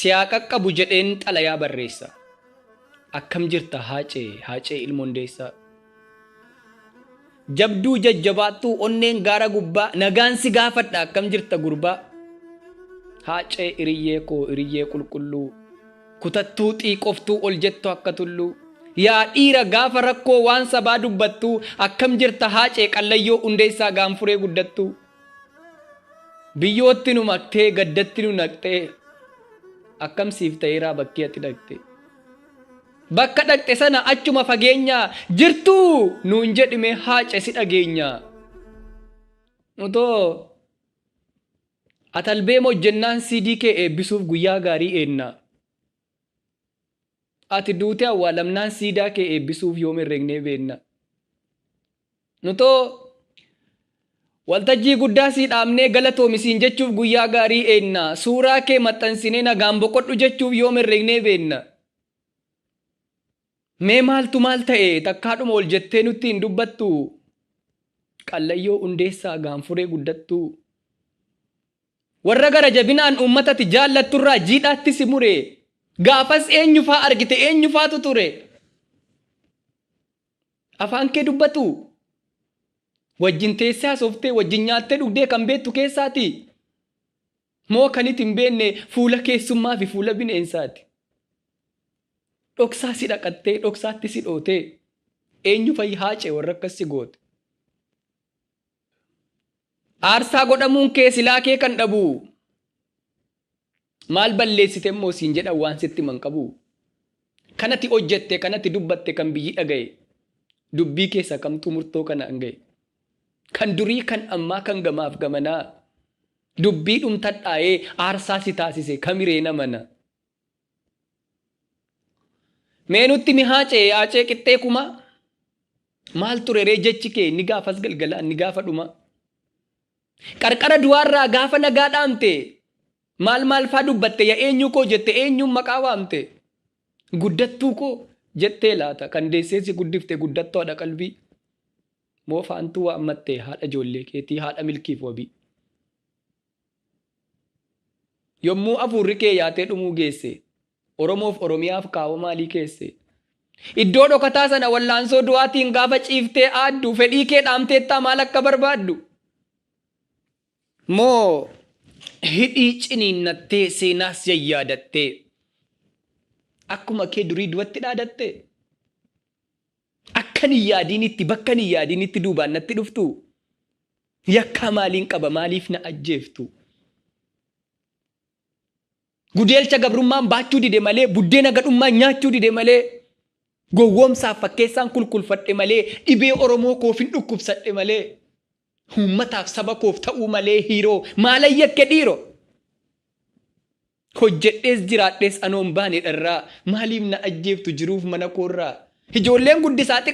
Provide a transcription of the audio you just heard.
Si haa qaqqabu jedheen xalayaa barreessa. Akkam jirta Haacee, Haacee ilma Hundeessaa. Jabduu jajjabaattuu onneen gaara gubbaa nagaan si gaafadha akkam jirta gurbaa. Haacee hiriyyee koo hiriyyee qulqulluu kutattuu xiiqoftuu ol jettu akka tulluu. Yaa dhiira gaafa rakkoo waan sabaa dubbattuu akkam jirta Haacee qallayyoo Hundeessaa gaanfuree guddattuu. Biyyootti nu maktee gaddatti nu naqxee akkam siif ta'eeraa bakkee ati dhaqxe. Bakka dhaqxe sana achuma fageenyaa jirtuu nuun jedhime Haace si dhageenya. Utoo atalbeem hojjennaan CD kee eebbisuuf guyyaa gaarii eenna. Ati duutee awwaalamnaan siidaa kee eebbisuuf yoom herregnee beenna. Nutoo waltajjii guddaa sii dhaabnee galatoomi siin jechuuf guyyaa gaarii eenna. Suuraa kee maxxansinee nagaan boqodhu jechuuf yoom herregnee beenna. Mee maaltu maal ta'e takkaadhuma ol jettee nutti hin dubbattu. Qallayyoo Hundeessaa gaanfuree guddattuu. Warra gara jabinaan uummata ati jaallatturraa jiidhaatti si mure. Gaafas eenyufaa argite eenyufaatu ture? Afaan kee dubbatu? Wajjin teessee haasoftee wajjin nyaattee dhugdee kan beektu keessaati? Moo kan iti hin beekne fuula keessummaa fi fuula bineensaati? Dhoksaa si dhaqattee dhoksaatti si dhootee eenyu fa'i Haacee warra akkas si goote? Aarsaa godhamuun kee silaa kee kan dhabu. Maal balleessite immoo siin jedhan waan sitti himan qabu. Kanati hojjette kanati dubbatte kan biyyi dhaga'e. Dubbii keessa kamtuu murtoo kana hanga'e. Kan durii kan ammaa kan gamaaf gamanaa. Dubbii dhumtadhaa'ee aarsaa si taasise kamiree namana. Mee nutti mi Haacee Haacee qixxee kumaa. Maal ture ree jechi kee inni gaafas galgalaa inni gaafa dhumaa. Qarqara du'aarraa gaafa nagaa dhaamte maal maal faa dubbatte ya eenyuu koo jette eenyuun maqaa waamte. Guddattuu koo jettee laata kan deessee si guddifte guddattuu haadha qalbii. Moo faantuu waammatte haadha ijoollee keetii haadha milkiif wabii. Yommuu afuurri kee yaatee dhumuu geesse Oromoof Oromiyaaf kaawoo maalii keesse? Iddoo dhokataa sana wallaansoo du'aatiin gaafa ciiftee aaddu fedhii kee dhaamteettaa maal akka barbaaddu? Moo hidhii ciniinnattee seenaas yayyaadattee akkuma kee durii du'atti dhaadatte? Akkan hin yaadiinitti bakkan hin yaadiinitti duubaan natti dhuftuu? Yakkaa maaliin qaba maaliif na ajjeeftu? Gudeelcha gabrummaan baachuu dide malee, buddeena gadhummaan nyaachuu dide malee, gowwoomsaaf fakkeessaan kulkulfadhe malee, dhibee Oromoo koofin dhukkubsadhe malee, uummataaf saba koof ta'uu malee hiiroo maalan yakke dhiiroo? Hojjedhees jiraadhees anoo hin baane dharraa, maaliif na ajjeeftu jiruuf mana koorraa? Ijoolleen guddisaa xiqqoo.